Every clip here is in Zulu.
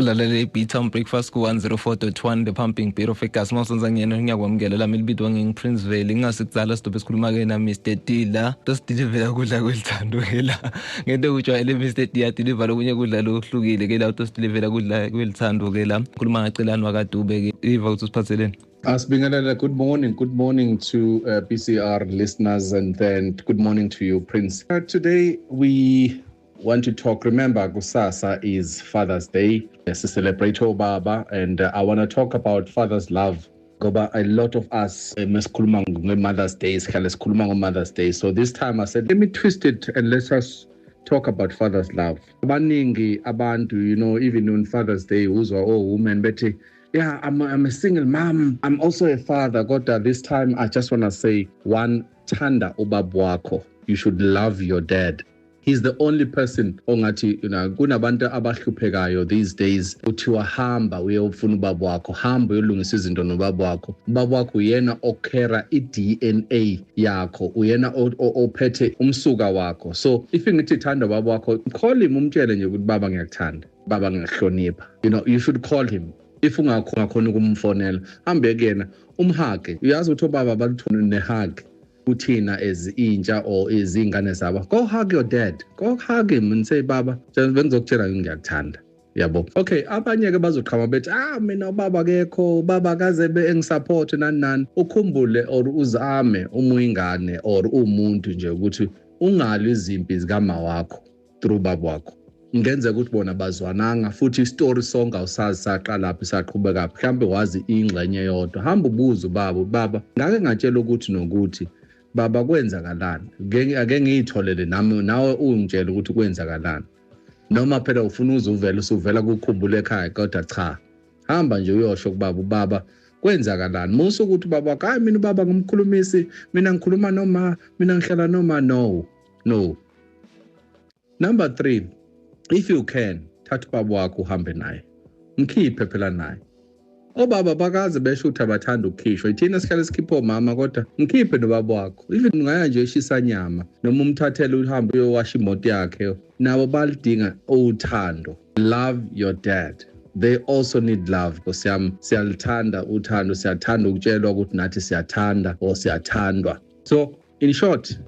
Ulalele i-Beatown Breakfast ku-104.1, the pumping beat of egasi. Mawusenza ngiyena, ngiyakwamukela. Lami libitwa ngingu-Prince Valley. Ngingasikudzala sidobe sikhuluma-ke na Mr D la tosidilivela kudla kwelithando ke la ngento kujwayele. Mr D adiliva lokunye kudla lokuhlukile ke la, utosidilivela kudla kwelithando ke la. Khuluma ngacelani wakadube ke, iva ukuthi usiphatheleni. Asibingelele, good morning. Good morning to BCR listeners and then good morning to you, Prince. Today we want to talk. Remember, kusasa is Father's Day. Yes, to celebrate obaba, and I want to talk about father's love. Ngoba a lot of us mesikhuluma nge-Mother's Day, sihlale sikhuluma ngo-Mother's Day. So this time I said, let me twist it and let us talk about father's love. Abaningi abantu, even on Father's Day, uzwa oh women bethi, "Yeah, I'm a single mom. I'm also a father." Kodwa this time I just want to say one, thanda ubaba wakho. You should love your dad. He's the only person ongathi, kunabantu abahluphekayo these days, uthiwa hamba uyofuna ubaba wakho, hamba uyolungisa izinto nobaba wakho. Ubaba wakho uyena okhera i-DNA yakho, uyena ophethe umsuka wakho. So if ngithi thanda ubaba wakho, call him, umtshele nje ukuthi, "Baba, ngiyakuthanda. Baba, ngiyakuhlonipha." You should call him. If ungakhona ukumfonela, hambe kuyena, umhage. Uyazi ukuthi obaba baluthona ne-hug kuthina as intsha or izingane zabo. Go hug your dad, go hug him and say, "Baba, bengizokutshela ngiyakuthanda," yabo. Okay, abanye ke bazoqhama bethi, "Ah, mina ubaba akekho, ubaba akaze engisupport," nani nani. Ukhumbule or uzame uma uyingane or umuntu nje ukuthi ungalwi izimpi zikama wakho through baba wakho. Ngenzeka ukuthi bona bazwananga, futhi isitori sonke awusazi saqalaphi, saqhubeka, mhlawumbe wazi ingxenye yodwa. Hamba ubuze ubaba, "Baba, ngake ngatshela ukuthi nokuthi, baba, kwenzakalani? Ake ngiyitholele nami, nawe ungitshele ukuthi kwenzakalani." Noma phela ufuna uze uvele usuvela kukhumbula ekhaya, kodwa cha, hamba nje uyosho kubaba, "Ubaba, kwenzakalani?" Musa ukuthi ubaba wakho, "Hayi, mina ubaba ngumkhulumisi, mina ngikhuluma noma mina ngihlala noma." No, no. Number 3, if you can, thatha ubaba wakho uhambe naye, mkhiphe phela naye. Obaba bakaze besho ukuthi abathanda ukukhishwa, ithina sihlale sikhipha omama, kodwa mkhiphe nobaba wakho. Even ungaya nje eshisa nyama noma umthathele uhambe uyowasha imoto yakhe, nabo balidinga uthando. Love your dad, they also need love. Nkosi yami, siyalithanda uthando, siyathanda ukutshelwa ukuthi nathi siyathanda or siyathandwa. So in short,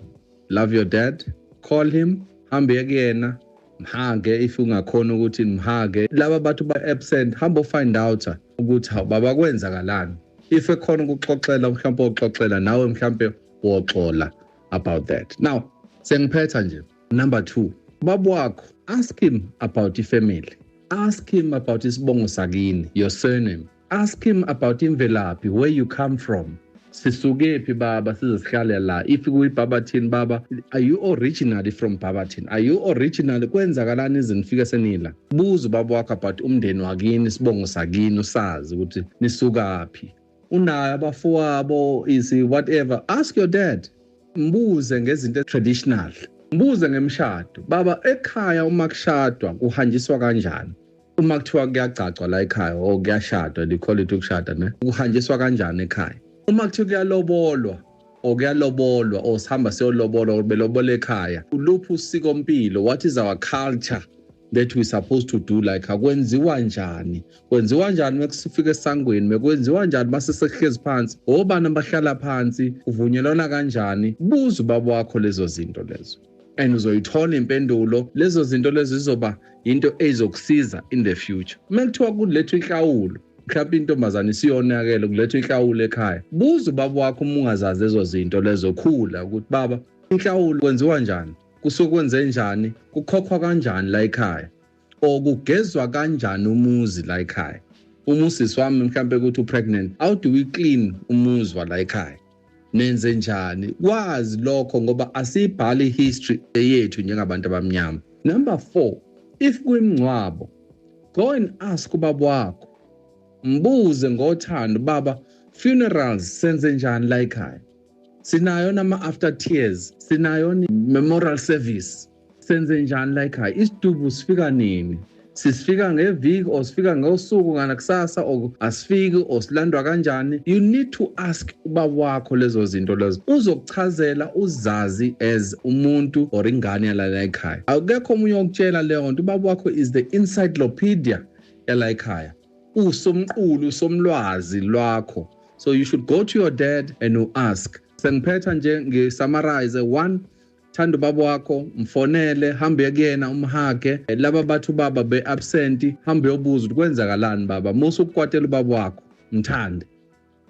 love your dad, call him, hambe kuyena, mhage. If ungakhona ukuthi mhage, laba bantu ba-absent, hamba find out ukuthi, hawu baba, kwenzakalani? If ekhona ukuxoxela, mhlawumbe oxoxela nawe, mhlawumbe woxola about that. Now sengiphetha nje. Number 2, baba wakho, ask him about ifamily, ask him about isibongo sakini, your surname, ask him about imvelaphi, where you come from. Sisukephi baba, size sihlale la? If kuyiBarberton, baba, are you originally from Barberton? Are you originally, kwenzakalani ize nifike senila? Buza ubaba wakho about umndeni wakini, isibongo sakini, usazi ukuthi nisukaphi, unayo abafowabo, is whatever. Ask your dad, mbuze ngezinto traditional, mbuze ngemshado. "Baba, ekhaya uma kushadwa kuhanjiswa kanjani? Uma kuthiwa kuyagcagcwa la ekhaya or kuyashadwa," they call it ukushada ne, "kuhanjiswa kanjani ekhaya? Uma kuthiwa kuyalobolwa or kuyalobolwa or sihamba siyolobola or belobola ekhaya, uluphi usikompilo? What is our culture that we supposed to do? Like, akwenziwa njani? Kwenziwa njani mekusifika esangweni? Mekwenziwa njani mase sekuhlezi phansi? Obani abahlala phansi? Kuvunyelwana kanjani?" Buza ubaba wakho lezo zinto lezo and uzoyithola impendulo. Lezo zinto lezo zizoba into ezokusiza in the future. Mekuthiwa kulethwa inhlawulo, mhlawumbe intombazane isiyonakele, kulethwa inhlawulo ekhaya, buza ubaba wakho uma ungazazi lezo zinto lezo. Khula ukuthi, "Baba, inhlawulo kwenziwa njani? Kusuke kwenze njani? Kukhokhwa kanjani la ekhaya or kugezwa kanjani umuzi la ekhaya? Uma usisi wami mhlawumbe ukuthi upregnant, how do we clean umuzi wala ekhaya? Nenze njani?" Kwazi lokho ngoba asiyibhali history yethu njengabantu abamnyama. Number 4, if kuyimngcwabo, go and ask ubaba wakho, mbuze ngothando, "Baba, funerals senze njani la ekhaya? Sinayo nama after tears? Sinayo memorial service? Senze njani la ekhaya? Isidubu sifika nini? Sisifika ngeviki or sifika ngosuku ngana kusasa or asifiki or silandwa kanjani?" You need to ask ubaba wakho lezo zinto lezo, uzokuchazela, uzazi as umuntu or ingane yalala ekhaya. Akekho omunye okutshela leyo nto. Ubaba wakho is the encyclopedia. yala ekhaya, usomqulu somlwazi lwakho. So you should go to your dad and you ask. Sengiphetha nje ngi-summarize. 1, thanda ubaba wakho, mfonele, hambe kuyena umhage. Laba bathi ubaba be-absent, hambe uyobuza ukuthi kwenzakalani baba. Musa ukukwatela ubaba wakho, mthande.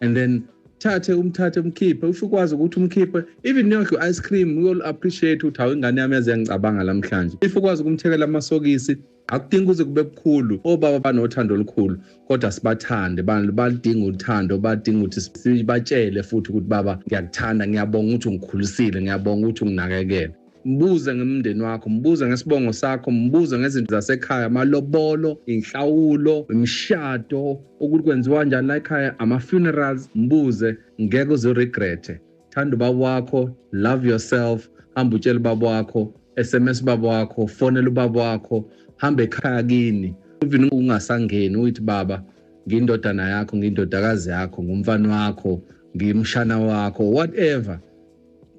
And then thathe umthathe umkhiphe, usho ukwazi ukuthi umkhiphe even niyodla ice cream, you'll appreciate ukuthi hawu ingane yami yaze yangicabanga namhlanje. If ukwazi ukumthekela amasokisi, akudingi kuze kube kukhulu. Obaba banothando olukhulu, kodwa sibathande, badinga uthando, badinga ukuthi sibatshele futhi ukuthi baba ngiyakuthanda, ngiyabonga ukuthi ungikhulisile, ngiyabonga ukuthi unginakekele. Mbuze ngomndeni wakho, mbuze ngesibongo sakho, mbuze ngezinto zasekhaya, amalobolo, inhlawulo, imishado, ukuthi kwenziwa kanjani la ekhaya, ama-funerals, mbuze, ngeke uze uregrete. Thanda ubaba wakho, love yourself, hamba utshele ubaba wakho, SMS ubaba wakho, fonela ubaba wakho, hamba ekhaya kini. Even ungasangeni uyithi baba ngindodana yakho, ngindodakazi yakho, ngumfana wakho, ngimshana wakho, whatever,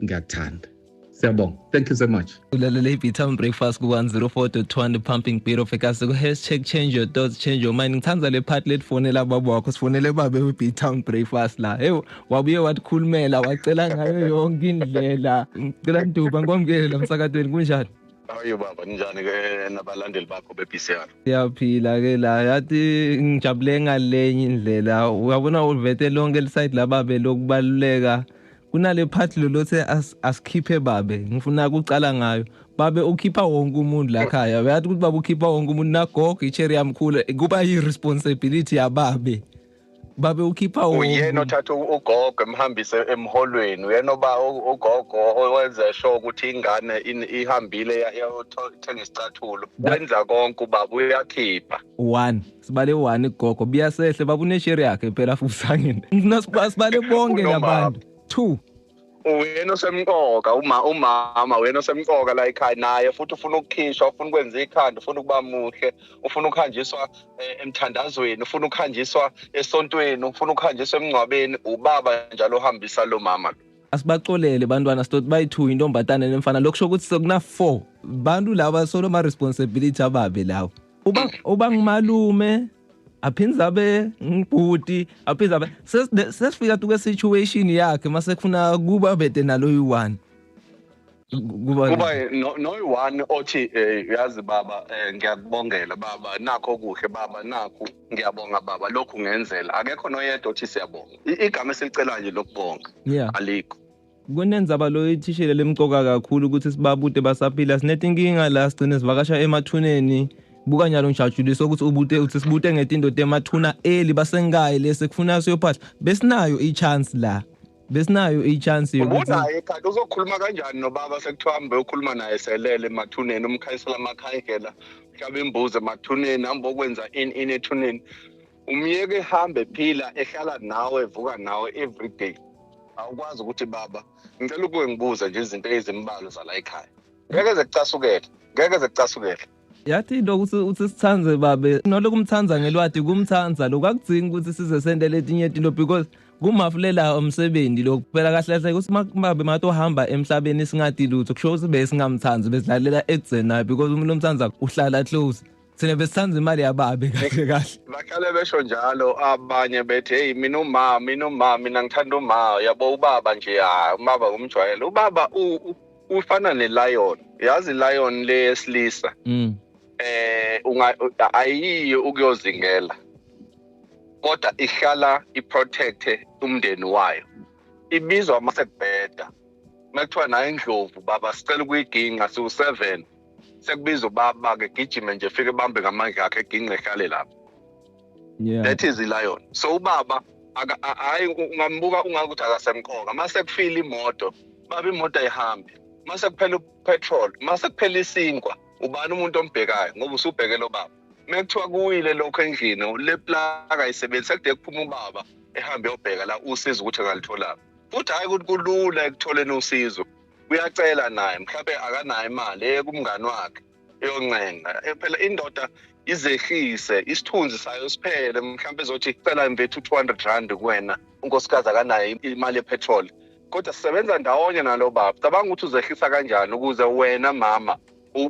ngiyakuthanda. Siyabonga. Thank you so much. Ulalele i-B-Town Breakfast ku-104.1 The Pumping Beat of Ekasi ku #change your thoughts, change your mind. Ngithanda le part letifonela baba wakho, sifonele babe we-B-Town Breakfast la. Hey, wabuye watikhulumela, wacela ngayo yonke indlela. Ngicela Nduba ngikwamukele la emsakazweni, kunjani? Ayo baba, ninjani ke nabalandeli bakho be-BCR? Siyaphila ke la. Yathi ngijabule ngalenye indlela. Uyabona uvete lonke liside lababe lokubaluleka. Kunale part lothe asikhiphe babe, ngifuna ukucala ngayo. Babe ukhipha wonke umuntu la ekhaya. Uyathi ukuthi babe ukhipha wonke umuntu, nagogo icherry yamkhulu, kuba yi-responsibility yababe. Babe ukhipha wonke. Uyena othatha ugogo emhambise emholweni, uyena oba ugogo owenza sure ukuthi ingane ihambile yayothenga isicathulo. Wenza konke ubaba, uyakhipha. 1 sibale 1 gogo biyasehle baba uneshare yakhe phela futhi sangene. Ngifuna sibale bonke labantu. 2 uyena osemqoka, umama uyena osemqoka la ekhaya, naye futhi ufuna ukukhishwa, ufuna ukwenza ikhanda, ufuna ukuba muhle, ufuna ukuhanjiswa emthandazweni, ufuna ukuhanjiswa esontweni, ufuna ukuhanjiswa emngcwabeni. Ubaba njalo uhambisa lo mama. Asibaxolele bantwana, sitothi bayi-2 intombatane nemfana, lokusho ukuthi sekuna 4 bantu laba solo ma responsibility ababe lawo. Uba ngumalume, aphinza abe ngibhuti, aphinza abe sesifika tuke situation yakhe mase kufuna kuba bede nalo yi-1. Kuba no yi-1 othi uyazi baba, ngiyakubongela baba, nakho kuhle baba, nakho ngiyabonga baba, lokhu ngenzela. Akekho noyedwa othi siyabonga. Igama esilicelayo nje lokubonga alikho. Kunenzaba lo ithishele lemcoka kakhulu ukuthi sibabude basaphila. Sinetinkinga la sigcine sivakasha emathuneni. Buka nyalo ngijatshulisa ukuthi ubute uthi sibute ngetinto temathuna eli basengayi lese kufuna siyophahla. Besinayo i-chance la, besinayo i-chance yokuthi ubunayo ekhaya. Uzokhuluma kanjani nobaba sekuthiwa hambe ukhuluma naye selele emathuneni, umkhayisela amakhayikela, mhlawumbe imbuzi emathuneni, hambe okwenza in ethuneni. Umyeke ehambe ephila, ehlala nawe, evuka nawe every day. Awukwazi ukuthi baba ngicela ukuke ngibuze nje izinto ezimbalwa zala ekhaya. Ngeke zekucasukele, ngeke zekucasukele. Yathi into ukuthi sithanze babe, nolokumthanza ngelwadi kumthanza lokho akudzingi ukuthi size sendele etinye izinto because kumafulela umsebenzi lokho phela kahle kahle ukuthi babe matohamba emhlabeni singadi lutho kusho ukuthi besingamthanzi besidlalela ekudzeni naye because umuntu omthanza uhlala close. Thina besithanza imali yababe kahle kahle. Bahlale besho njalo abanye bethi hey mina uma mina ngithanda uma yabo ubaba nje ha ubaba ngumjwayele. Ubaba ufana ne-lion, yazi lion leyesilisa. Ayiyo ukuyozingela kodwa ihlala iprotecte umndeni wayo. Ibizwa masekubheda makuthiwa nayo indlovu baba sicela ukuyiginqa siwu7, sekubiza ubaba ke gijime nje fike bambe ngamandla akhe eginqe ehlale lapho. That is the lion. So ubaba hayi ungambuka ungakuthi akasemqoka mase kufila imoto baba imoto ayihambi, mase kuphela upetrol, mase kuphela isinkwa, ubani umuntu ombhekayo ngoba usubhekele ubaba. Mekuthiwa kuwile lokho endlini le plaka ayisebenzisa kude kuphuma ubaba ehambe yobheka la usizo ukuthi angalithola. Futhi hayi ukuthi kulula ekutholeni usizo, uyacela naye mhlawumbe akanayo imali ekumngani wakhe eyoncenga. Phela indoda izehlise isithunzi sayo siphele, mhlawumbe ezothi cela mvethu 200 rand kuwena, unkosikazi akanayo imali yepetrol. Kodwa sisebenza ndawonye nalo baba. Cabanga ukuthi uzehlisa kanjani ukuze wena mama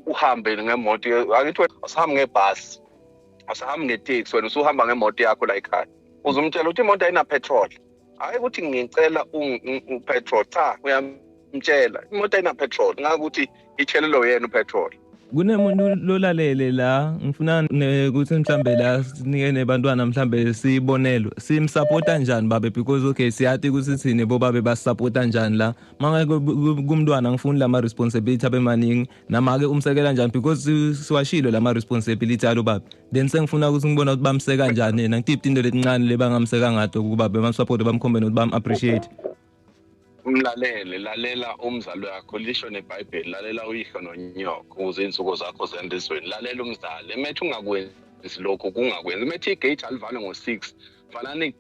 uhambe ngemoto, angithi asihambe ngebhasi, Awusahambi ngeteksi wena, usuhamba ngemoto yakho la ekhaya. Uzumtshela ukuthi imoto ayina petrol. Hayi ukuthi ngicela upetrol, cha, uyamtshela imoto ayina petrol, ngakuthi ithelelo yena upetrol. Kunemuntu lolalele la, ngifuna ukuthi mhlambe la sinike nebantwana mhlambe sibonelo, simsupporta kanjani babe, because okay siyathi ukuthi thine bobabe basupporta kanjani la manje kumntwana. Ngifuna lama responsibility abe maningi, nama ke umsekela kanjani, because siwashilo lama responsibility alo babe, then sengifuna ukuthi ngibona ukuthi bamseka kanjani yena. Ngitiphi into letincane lebangamseka ngato kuba bamsupport, bamkhombe nokuthi bam appreciate? Umlalele, lalela umzali wakho, lisho neBhayibheli, lalela uyihlo nonyoko ukuze insuku zakho zende ezweni. Lalela umzali, emethi ungakwenzi lokhu, kungakwenzi. Emethi igate alivalwe ngo-6, valani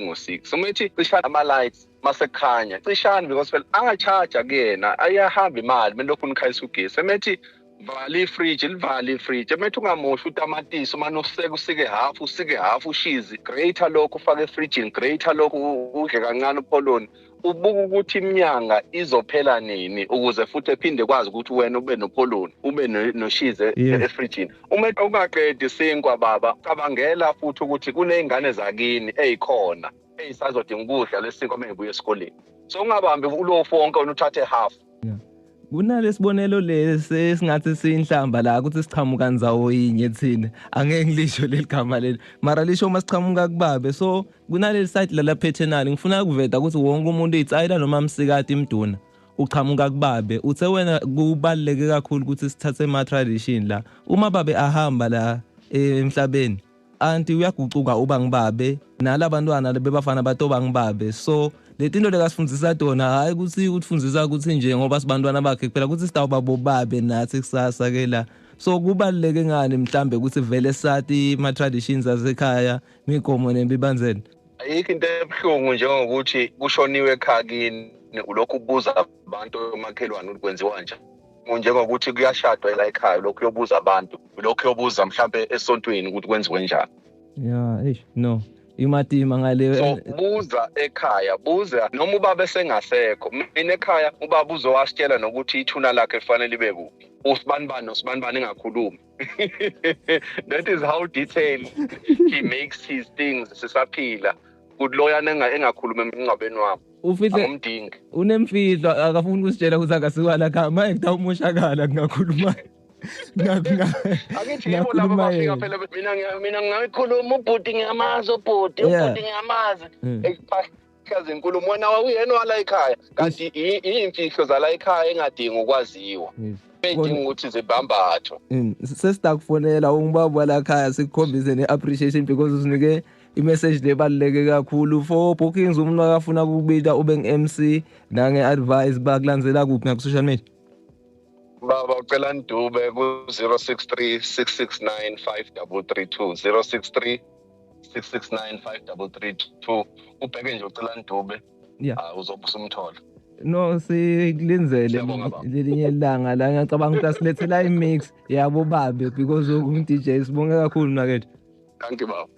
ngo-6. Umethi cisha ama-lights masekukhanya, cishani, because phela angachaja kuyena, ayahamba imali melokhu nikhayisa ugesi. Emethi vala ifriji, livale ifriji. Emethi ungamoshi utamatisi, umane useke, usike half, usike half, ushizi grate lokhu ufake efrijini, grate lokhu udle kancane upholoni. Ubuka ukuthi iminyanga izophela nini ukuze futhi ephinde kwazi ukuthi wena ube nopholoni, ube noshize efrijini. Uma ungaqedi sinkwa baba, cabangela futhi ukuthi kuney'ngane zakini ey'khona ey'sazodinga ukudla lesinkwa uma ngibuya esikoleni. So ungabambi ulofu wonke wena, uthathe half. Kunalesibonelo lesi esingathi siyinhlamba la ukuthi sichamuka ndzawo yinye thina, angeke ngilisho leli gama leli, mara lisho uma sichamuka kubabe. So kunaleli side la paternal, ngifuna ukuveta ukuthi wonke umuntu itsayela noma msikati imduna uchamuka kubabe. Uthe wena kubaluleke kakhulu ukuthi sithathe ama tradition la. Uma babe ahamba la emhlabeni, anti uyagucuka uba ngibabe, nalabantwana bebafana batoba ngibabe. So letinto lekasifundisa tona, hayi ukuthi utifundisa ukuthi nje ngoba sibantwana bakhe kuphela, ukuthi sitawuba bobabe nathi kusasa ke la. So kubaluleke ngani mhlambe ukuthi vele sathi ma traditions asekhaya, imigomo nemibandzela? Ayikho into ebuhlungu njengokuthi kushoniwe ekhaya kini, ulokhu ubuza abantu omakhelwane ukuthi kwenziwa kanjani, njengokuthi kuyashadwa la ekhaya, lokhu uyobuza abantu, lokhu uyobuza mhlambe esontweni ukuthi kwenziwe njani. Yeah, eish, no, imatima ngale. So buza ekhaya, buza noma ubaba esengasekho. Mina ekhaya ubaba uzowasitshela nokuthi ithuna lakhe lifanele libe kuphi, usibanibani nosibanibani engakhulumi. That is how detailed he makes his things. Sisaphila kuthi loyana engakhulumi emngcwabeni wami. Ufihle. Angumdingi. Unemfihlo, akafuni ukusitshela ukuthi akasiwala khaya manje, kutawumoshakala kungakhuluma. Akithi yebo, laba bafika phela, mina ngingayikhuluma, ubhuti ngiyamazi, ubhuti ubhuti ngiyamazi, ekuphahla inkulumo, wena uyena wala ekhaya, kanti iy'mfihlo zala ekhaya engadingi ukwaziwa, bedinga ukuthi zibambathwe. Sesitakufonela ungibaba wala khaya, sikukhombise ne-appreciation because usinike imessage lebaluleke kakhulu. For bookings, umuntu akafuna ukubita ube nge-MC nange-advice, bakulandzela kuphi ngaku-social media? Baba ucela Ndube ku-063 669 5332, 063 669 5332. Ubheke nje ucela Ndube, uzobe usumthola. No, sikulinzele Siyabonga, baba. Lelinye ilanga la ngiyacabanga ukuthi asilethela i-mix yabo babe because ungu-DJ. Sibonge kakhulu mnakethu. Thank you, baba.